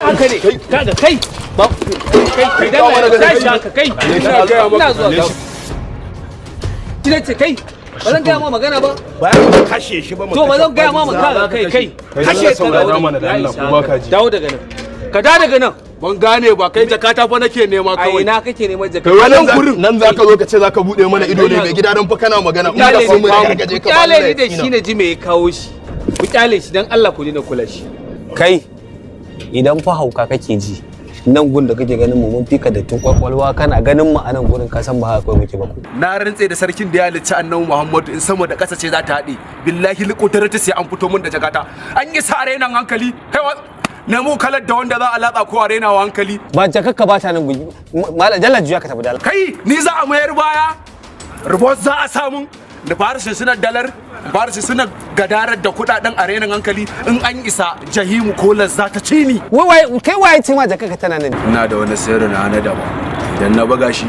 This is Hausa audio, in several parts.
Haka ne, kaga kai ba kai kai dan Allah tashi haka kai. Ina zuwa ga shi ne ce kai, ba zan gaya ma magana ba. Ba mu kashe shi ba mu To ba zan gaya ma magana, kai kai. Kashe saurara mana da Allah, ko baka ji? Dawo daga nan, ka dawo daga nan. Ban gane ba, kai jakata fa nake nema A kawai. ina kake neman jaka? Kai wannan gurin nan zaka zo ka ce zaka bude mana ido ne mai gida, dan fa kana magana in da sai mu da je ka. Kyale ni da shi na ji me ya kawo shi. Ku kyale shi dan Allah, ku daina kula shi. Kai, idan fa hauka kake ji, nan gun da kake ganin mu mun fika da tun kwakwalwa, kana ganin mu a nan gurin ka san ba haka kawai muke ba ku. Na rantse da sarkin da ya halicci Annabi Muhammadu, in sama da ƙasa ce za ta haɗe, billahi liƙudarta sai an fito min da jakata. An yi sa nan hankali kai nemo kalar da wanda za a latsa ko a raina wa hankali. Ba jakakka ba ta nan guji malam, dalla juya ka tafi dala. Kai, ni za a mayar baya, rubot za a samun da fara suna dalar fara suna gadarar da kudaden a rainin hankali. In an isa jahimu ko za ta ci ni. Wai wai kai, waye ce ma jakakka tana nan? Ina da wani sirri na na daban, idan na buga shi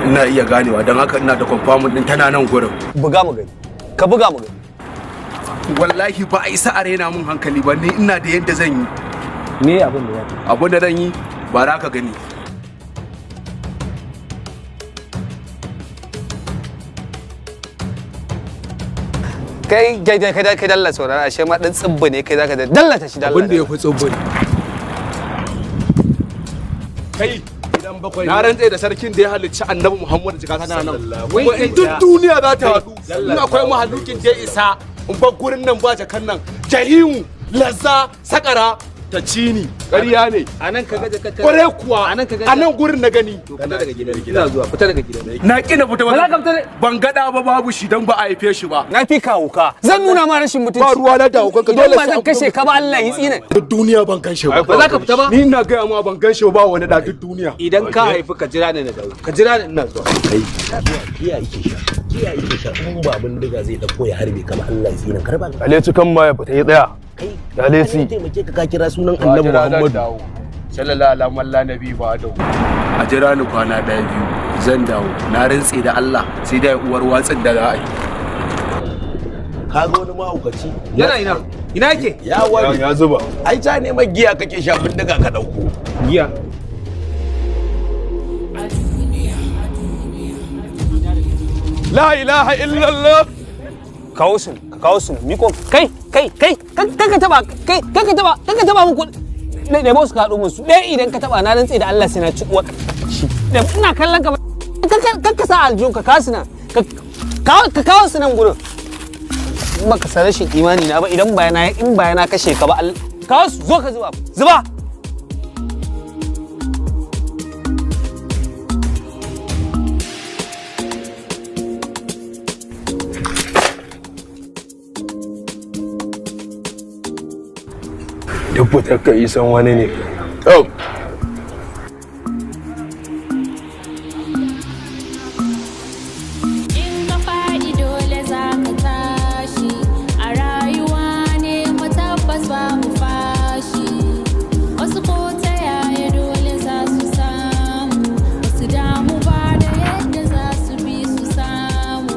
ina iya ganewa, don haka ina da confirm din tana nan gurin. Buga mu gani, ka buga mu gani. Wallahi ba a isa a raina mun hankali ba, ni ina da yadda zan yi. Me abin da ya Abin da zan yi ba za ka gani. Kai kai kai kai kai, dalla saurara, ashe ma dan tsibbi ne kai, zaka da dalla ta shi dalla. Abin da ya fi tsibbi kai Gidan bakwai. Na rantse da sarkin da ya halicci Annabi Muhammadu, jikata tana nan. Wai Kuma kai in duk duniya za ta haɗu, Dalla in akwai mahalukin da ya isa in bar gurin nan ba jakan nan, jahimu lazza sakara ta ci ni, ƙarya ne. A nan ka ga jakar? Kware kuwa. A nan ka ga? A nan gurin na gani. To fita daga gidan, ina zuwa, fita daga gidan. Na ƙi na fita. Ba za ka fita Ban gada ba, babu shi dan ba a haife shi ba. Na fi ka hauka, zan nuna ma rashin mutunci. Ba ruwa na da haukanka, Idan dole ba sai zan an kashe ka ba, Allah ya tsine. Duk duniya ban gan shi ba. Ba za ka fita ba. Ni ina gaya ma ban gan shi ba wani da duk duniya. Idan ka haifi, ka jira ni na dawo, ka jira ni, ina zuwa. Kai, giya yake sha, giya yake sha. In ba bindiga zai dauko ya harbe ka ba, Allah ya tsina karba. Aleci kan ma ya fita ya tsaya. Kai. Aleci. Allah ya taimake ka, ka kira sunan Annabi Muhammadu. Sallallahu alaihi wa nabi ba da a jira ni kwana ɗaya biyu zan dawo. Na rantse da Allah sai dai uwar watsin da za a yi. Ka ga wani mahaukaci. Yana ina? Ina yake? Ya wani Ya zuba. Ai ta neman giya kake sha, bindiga ka dauko. Giya. La ilaha illallah. Kawo su, ka kawo su, miko. Kai kai kai, kan ka taba kai, kan ka taba, kan ka taba mun kuɗi ne ne su ka haɗo mun su ɗaya. Idan ka taba, na rantse da Allah sai na ci uwar shi. Da ina kallon ka, kan ka sa aljihun ka, kawo su nan, ka kawo su nan gurin. In baka san rashin imani na ba, idan bayana in bayana kashe ka ba Allah, kawo su, zo ka zuba, zuba. Duk fitar ka isan wani ne. Oh. In ka faɗi dole za ka tashi, a rayuwa ne tabbas babu fashi. Wasu ko ta yaya dole za su samu, wasu damu ba da yadda za su bi su samu.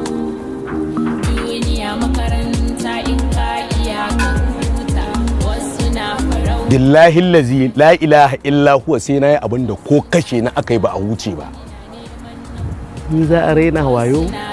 Duniya makaranta, in ka iya ka huta, wasu na farauta. Billahi lazi la ilaha illa huwa, sai na yi abin da ko kashe na aka yi ba a wuce ba. Ni za a raina wayo? Na